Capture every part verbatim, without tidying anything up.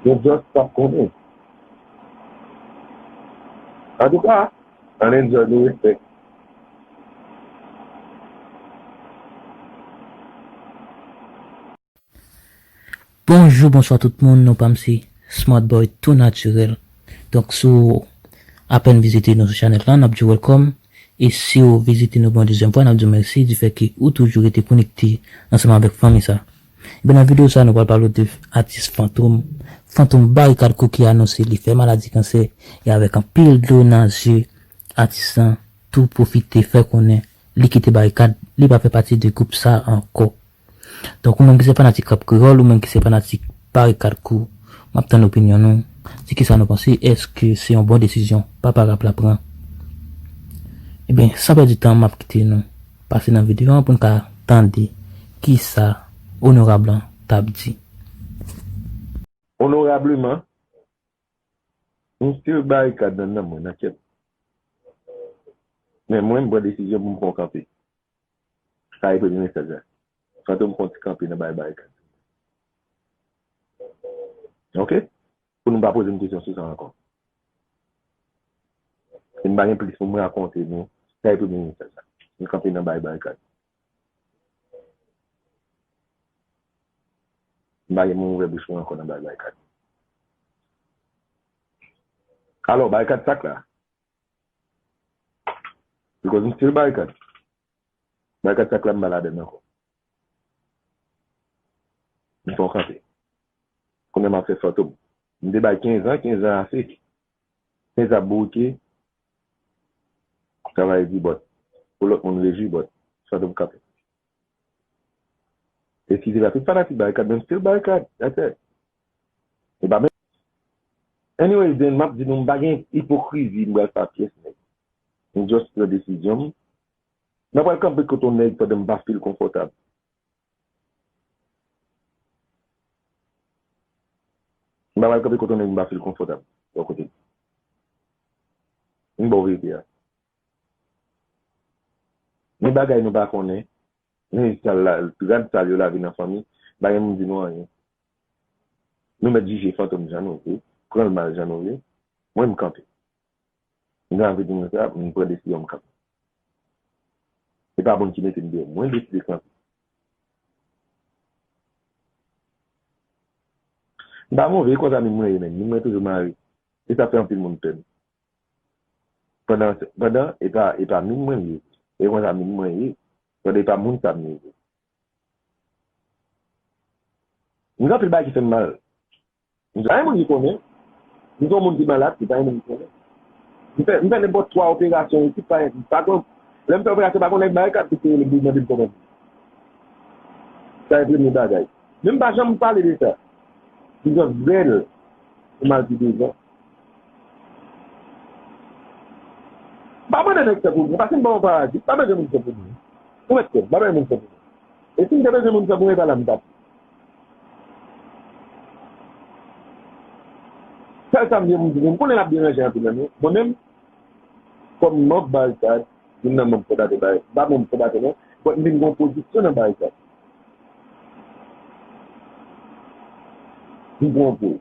Nou just p ap konnen. Antouka, ann enjoy, nou respect. Bonjou, bonswa tout moun, non pa m se Smart Boy tou natirèl. Donk, si w apèn vizite nou sou chanèl la, n ap di w welcome. E si w vizite nou pou yon dezyèm fwa, n ap di w mèsi difè ke ou toujou rete konekte ansanm avèk fanmi sa. Ebyen, nan videyo sa, nou pral pale w de atis Fantom. Fantom Barikad Crew ki anonse li fè maladi kansè e avèk anpil dlo nan zye, atis lan tou pwofite fè konnen li kite Barikad, li pa fè pati de gwoup sa ankò. Donk, ou menm ki se fanatik rap kreyòl, ou menm ki se fanatik Barikad Crew, m ap tann opinyon nou. Di kisa nou panse, èske se yon bon desizyon papa rap la pran? Ebyen, san pèdi tan, m ap kite nou pase nan videyo an pou n ka tande kisa onorab lan t ap di. Onorableman, m still Barikad nan nanm mwen, nan kè m. Men mwen, m pran desizyon pou m pran kanpe. Sa e premye mesaj la. Fantom pran ti kanpe nan bay Barikad. Ok? Pou nou pa poze m kesyon sou sa ankò. M pa gen plis pou m rakonte nou. Sa e premye mesaj la. M kanpe nan bay Barikad. M pa gen moun ouvè bouch mwen ankò nan bay Barikad. Alò, Barikad sak la. Because m still Barikad. Barikad sak la m pa ladann ankò. M fè yon kanpe. Kounye a m ap fè Fantom. M te bay kenz an, kenz an ase. Kenz an bourike. Travay di bòt. Pou lòt moun rejwi bòt. Fantom kanpe. Eskize la, tout fanatik Barikad, men m still Barikad. That's it. E pa men. Anyway, then, m ap di nou, m pa gen ipokrizi, m pral fè a pyès nèg. M just pran desizyon m. M pa pral kanpe kote yon nèg pandan m pa feel konfòtab. M pa pral kanpe kote yon nèg m pa feel konfòtab bò kote m. M ba w verite a. Gen bagay nou pa konnen. Men sal la, rad sal yo lave nan fanmi, pa gen moun di nou anyen. Nou mèt jije Fantom jan nou vle, pran l mal jan nou vle. Mwen, m kanpe. M gen anvi di nou sa, m pran desizyon m kanpe. Se pa moun ki mete m deyò, mwen deside kanpe. M pa move, e konsa menm mwen ye, menm mwen toujou mare. E sa fè anpil moun pè m. Pandan, pandan, e pa, e pa min mwen ye. E konsa min mwen ye. Pandan e pa moun sa m ye. M gen anpil bagay ki fè m mal. M gen anyen moun ki konnen. M se yon moun ki malad, ki pa gen moun ki konnen. M fè, m fè nenpòt twa operasyon isit, pa, pa gon, lè m fè operasyon, pa gon nèg Barikad ki te rele m pou mande m kòman m ye. Sa e premye bagay. Men m pa janm pale de sa. M just bèl pou m al pi devan. M pa mande nèg fè pou mwen, paske m pa yon paradi, m pa bezwen moun fè pou mwen. Ou mèt kwè m, m pa bezwen moun fè pou mwen. E si m te bezwen moun fè pou mwen, e pa la m t ap ye. Sèl sa m gen pou m di nou, m konnen n ap deranje anpil nan nou. Mwen menm, kòm manm Barikad, youn nan manm fondatè Barikad, m pa manm fondatè non, but m vin gen yon pozisyon nan Barikad. M pran pou.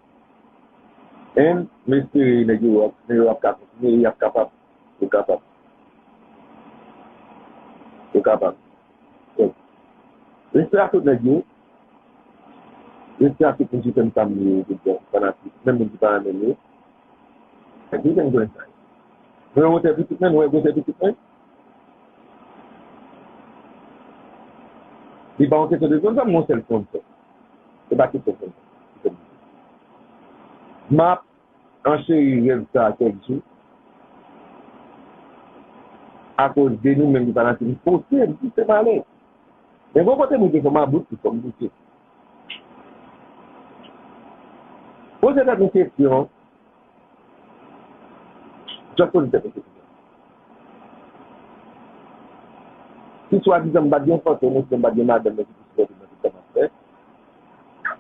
And m espere nèg yo ap, nèg yo ap ka kontinye, y ap kapab, yo kapab. Yo kapab. Respè a tout nèg yo. Respè a tout moun ki fè m sa m ye yo, tout bon fanatik, menm moun ki pa renmen m yo. Nèg yo gen grenn sa yo. Nou wè wotè pitit mwen, nou wè gwosè pitit mwen. Li pa yon kesyon de zòn, sa m yon sèl sponsor. Se pa kesyon sponsor. M ap ancheri rèv sa a kèk jou. Akoz de nou menm ki fanatik, m pouse, m pouse m ale. Men gon kote mwen te fè m about pou fò m pouse. Poze tèt nou kesyon. Just poze tèt nou kesyon. Si swadizan m pa t gen fantom, oubyen m pa t gen madanm mwen ki te sipòte m nan tout sa m ap fè,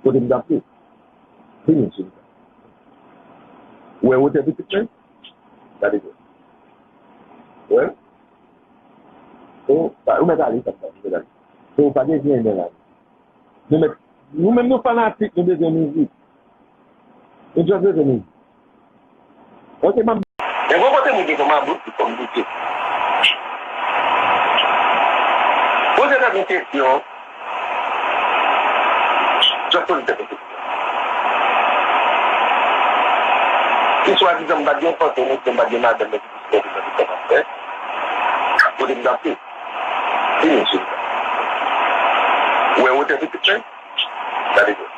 kote m t ap ye? Vini sou sa. Ou wè wotè pitit mwen? Gade sa. Ou wè? Ou, ou mèt ale, sa, ou mèt ale. So, pa gen vyen nan la. Nou mèt, nou menm nou fanatik, nou bezwen mizik. Ou just bezwen mizik. Ok, m ap. Men gon kote moun te fè m a bout pou fè m boute. Poze tèt ou kesyon. Just poze tèt ou kesyon. Si swadizan m pa t gen fanm, m pa t gen madanm, men ki te sou mwen, ki te fè. Kote m t ap ye? Vini, cheri. Ou wè wotè pitit mwen? Gade byen.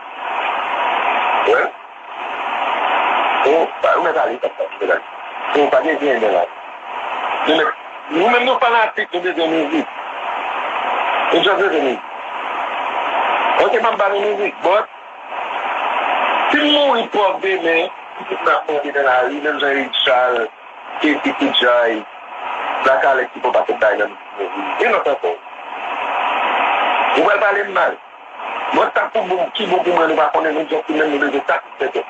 Ou wè? Ou pa, ou mèt ale, sa, sa, ou mèt ale. Ou pa gen zen nan la. Nou mèt, nou menm nou fanatik, nou bezwen mizik. Nou just bezwen mizik. Ok, m ap ba nou mizik, but si m mouri pòv demen, pitit m ap mande nan lari, menm jan Eric Charles, K C P Joy, Black Alex ki poko pase bay nan mizik mwen. E lòt ankò. Ou pral pale m mal. Bon, sa pou bon, ki bon pou mwen, nou pa konnen, nou just menm nou bezwen satisfè tèt nou.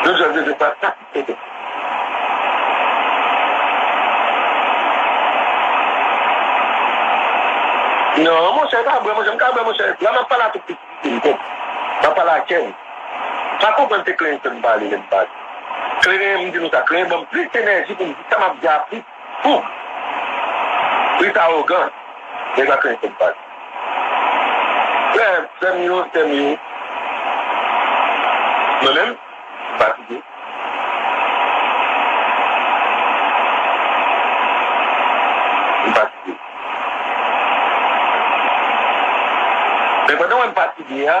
Nou just bezwen pa satisfè tèt nou. Non, monchè, e pa bwè, monchè, m ka bwè, monchè. La, m ap pale a tout pitit m, m ap pale a kè m. Pa konprann se Clinton m pale lè m pale. Clinton, m di nou sa, Clinton ban m plis enèji pou m di sa m ap di a plis fou, plis awogan. Nèg la Clinton m pale. Frè, frè m yo, sè m yo. Mwen menm, m fatige. M fatige. Men pandan w wè m fatige a,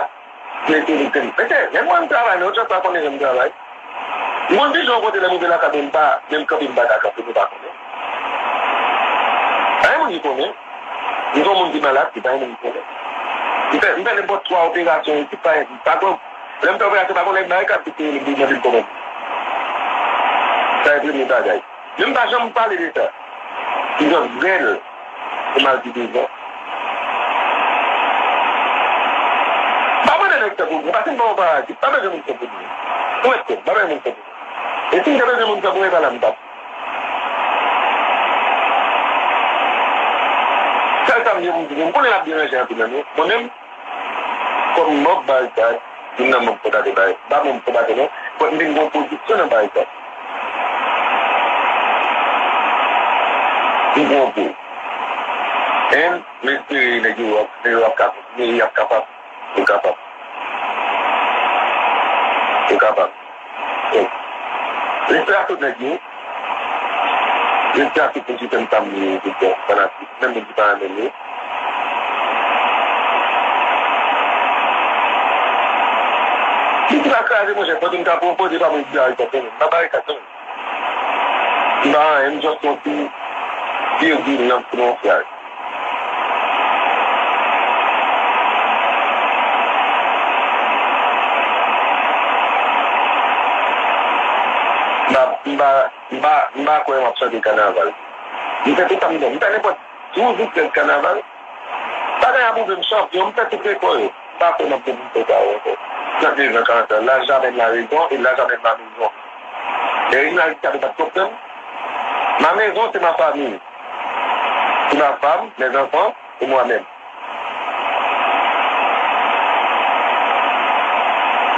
mete li tèm. Mesye, menm mwen m travay, men ou just pa konnen jan m travay. M konn di jan yon kote lè m rive lakay mwen, m pa, menm kanpe m pa ka kanpe, nou pa konnen. Pa gen moun ki konnen. M se yon moun ki malad, ki pa gen moun ki konnen. M fè, m fè nenpòt twa operasyon isit, pa, pa gen, lè m fè operasyon, pa gen nèg nan kay ki te rele m pou mande m kòman. Sa e premye bagay. Men m pa janm pale de sa. M janm rèl pou m al di devan. Pa mande nèg fè pou mwen, paske m pa yon parazit, pa bezwen moun fè pou mwen. Ou mèt fè, pa bezwen moun fè pou mwen. E si m te bezwen moun fè pou mwen, e pa la m t ap. Sèl sa m gen pou m di, m konnen l ap deranje anpil nan nou. Mwen menm, kòm manm Barikad, youn nan manm fondatè Barikad, m pa manm fondatè non, but m vin gen yon pozisyon nan Barikad. M gen yon poz. And m espere nèg yo ap, nèg yo ap ka kontinye, y ap kapab, yo kapab. Yo kapab. Respè a tout nèg yo. Respè a tout moun ki fè m sa m ye, tout bon fanatik, menm moun ki pa renmen m yo. Pitit la kraze, monchè, kote m ka pran kote pa mwen di Barikad, non. M pa Barikad, non. M pa anyen, m just yon ti virgil nan yon fraz. M pa, m pa, m pa, m pa kwè m ap chante kanaval. M fè tout sa m gen. M fè nenpòt douz ou trèz kanaval. Pa gen apwouve m chanpyon, m fè tout rekò yo. M pa kwè m ap gen pou m fè sa yo ankò. Trannde zan, karant zan, l'âge amène la raison et l'âge amène la maison. E Reginald Gustave pa t konprann. Ma maison, c'est ma famille. C'est ma femme, mes enfants et moi-même.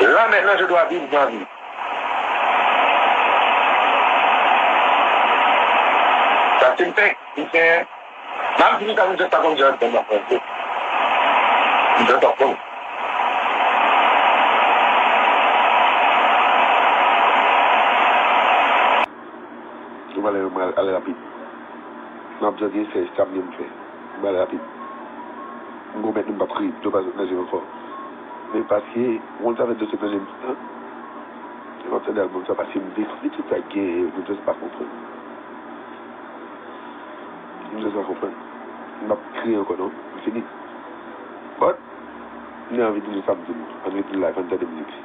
Là maintenant, je dois vivre ma vie. Sa se m fè, m fè. M ap di nou sa, m just pa konn jan m ap pran. M just pa konn. Nou pale, m ale rapid. M ap just eseye sa m gen m fè. M ale rapid. M pwomèt nou m p ap kriye dlo pa sot nan je m ankò. Men paske, moun sa fè dlo sot nan je m, an? Lè m ap tande album sa, paske m dekri tout sa k genyen yo, nou just pa konprann. Nou just pa konprann. M p ap kriye ankò non, m fini. But, m gen anvi di nou sa m di nou. Ann rete live, ann tande mizik.